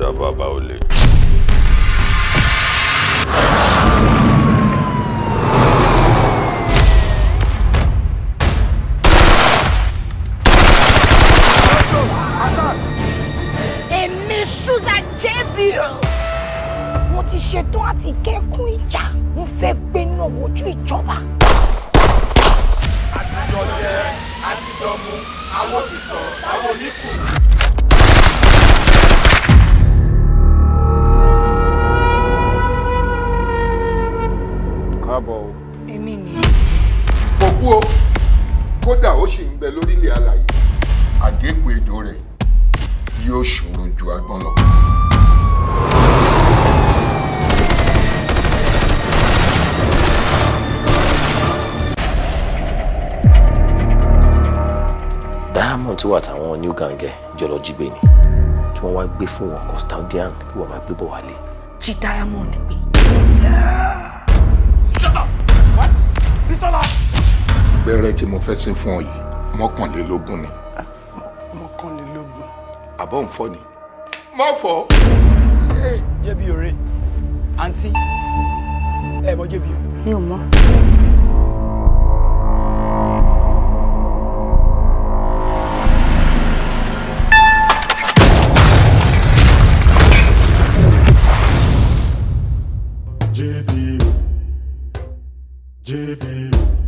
Ọ̀dà bàbá olè. Èmi Susan Jébìrì, mo ti ṣetán àti kẹ́kùn ìjà. Mo fẹ́ gbéná wojú ìjọba. Àtijọ́ jẹ, àtijọ́ mu, àwọn ti sọ̀rọ̀ àwọn oníkù. Káàbọ̀ o. Èmi ni. Kò kú o, kódà ó sì ń bẹ lórílẹ̀ alàyè. Àgékù ejò rẹ̀ yóò ṣòro ju agbọ́n lọ. Diamond tí wà táwọn new gang ẹ jọ lọ jí gbé ni, tí wọ́n wá gbé fún wọn custodian kí wọ́n máa gbé bọ̀ wálé. Jí diamond gbé. Gbẹ́rẹ́ tí mo fẹ́ sín fún ọ yìí, 21 ni. 21. Àbọ̀ ń fọ́ ni. Má fọ́. Jẹ́bi òre, àǹtí, ẹ mọ jẹ́bi o. Mi ò mọ̀. JBO. JBO.